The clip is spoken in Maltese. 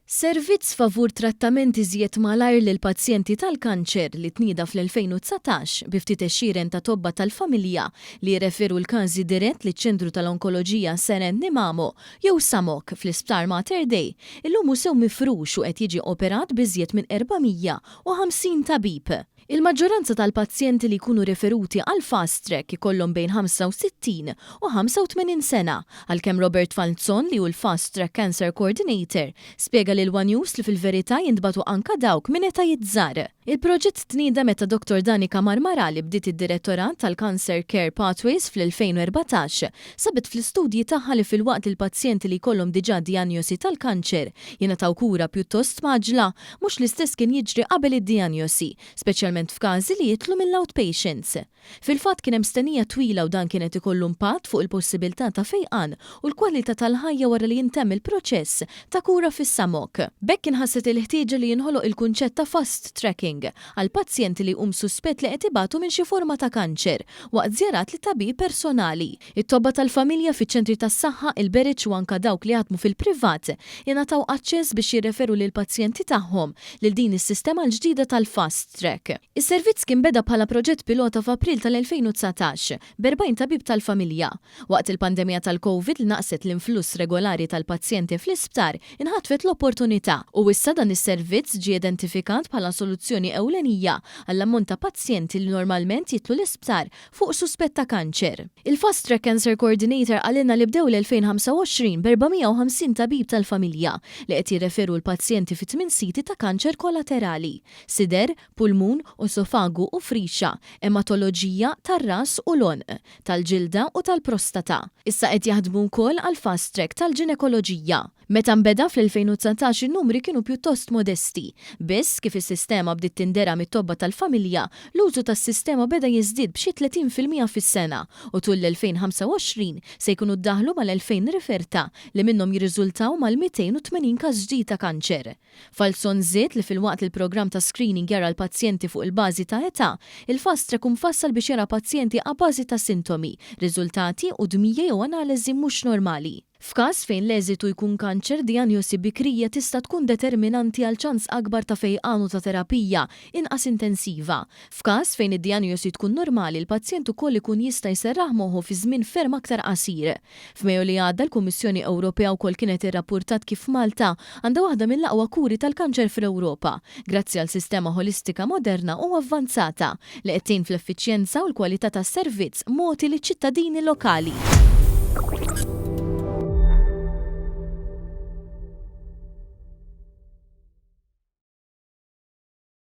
Servizz favur trattament iżjed malajr lil pazjenti tal-kanċer li tnieda fl-2019 bi ftit għexieren ta' tobba tal-familja li jirreferu l-każi dirett liċ-Ċentru tal-Onkoloġija Sir Anthony Mamo jew SAMOC fl-Isptar Mater Dei illum hu sew mifrux u qed jiġi operat b'iżjed minn 450 tabib. Il-maġġoranza tal-pazjenti li jkunu referuti għal fast track ikollhom bejn 65 u 85 sena, għalkemm Robert Falzon li hu l-Fast Track Cancer Coordinator spjega lil one News li fil-verità jintbagħtu anka dawk minn etajiet żgħar. Il-proġett tnieda meta Dottor Danica Marmara li bdiet id-Direttorat tal-Cancer Care Pathways fl-2014 sabet fl-istudji tagħha li filwaqt li l-pazjenti li jkollhom diġà dijanjosi tal-kanċer jingħataw kura pjuttost mgħaġġla, Mhux l-istess kien jiġri qabel id-dijanjosi, speċjalment f'każi li jidħlu mill-outpatients. Fil-fatt kien hemm stennija twila u dan kien qed ikollu impatt fuq il-possibilità ta' fejqan u l-kwalità tal-ħajja wara li jintemm il-proċess ta' kura fis-SAMOC. B'hekk inħasset il-ħtieġa li jinħoloq il-kunċett ta' fast tracking għal pazjenti li jqum suspett li qed ibatu minn xi forma ta' kanċer waqt żjarat lit-tabib personali. It-tobba tal-familja fiċ-ċentri tas-saħħa, il-bereġ u anka dawk li jaħdmu fil-privat ingħataw aċċess biex jirreferu lill-pazjenti tagħhom lil din is-sistema l-ġdida tal-Fast Track. Is-servizz kien beda bħala proġett pilota f'April tal-2019 b'40 tabib tal-familja. Waqt il-pandemija tal-Covid li naqqset l-influss regolari tal-pazjenti fl-isptar, inħatfet l-opportunità u issa dan is-servizz ġie identifikat bħala soluzzjoni ewlenija għall-ammont ta' pazjenti li normalment jidħlu l-isptar fuq suspett ta' kanċer. Il-Fast Track Cancer Coordinator qalilna li bdew l-2025 b'450 tabib tal-familja li qed jirreferu l-pazjenti fi tmien siti ta' kanċer kolaterali, sider, pulmun, osofagu u frixa, ematoloġija, tar-ras u l-għonq, tal-ġilda u tal-prostata. Issa qed jaħdmu wkoll għall-Fast Track tal-ġinekoloġija. Meta nbeda fl-2019 in-numri kienu pjuttost modesti. Biss, kif is-sistema bdiet tindera mit-tobba tal-familja, l-użu tas-sistema beda jiżdied b'xi 30% fis-sena u tul l-2025 se jkunu ddaħħlu mal-2,000 riferta li minnhom jirriżultaw mal-280 każ ġdid ta' kanċer. Falzon żied li filwaqt li l-programm ta' screening jara l-pazjenti fuq il-bażi ta' età, il-Fast Track hu mfassal biex jara pazjenti a bażi ta' sintomi, riżultati u dmija jew analiżi mhux normali. F'każ fejn l-eżitu jkun kanċer, dijanjosi bikrija tista' tkun determinanti għal ċans akbar ta' fejqan u ta' terapija inqas intensiva. F'każ fejn id-dijanjosi tkun normali, l-pazjent ukoll ikun jista' jserraħ moħħu fi żmien ferm aktar qasir. F'Mejju li għadda l-Kummissjoni Ewropea wkoll kienet irrappurtat kif Malta għandha waħda mill-aqwa kuri tal-kanċer fl-Ewropa, grazzi għal sistema ħolistika moderna u avvanzata li qed tgħin fl-effiċjenza u l-kwalità tas-servizz mogħti liċ-ċittadini lokali.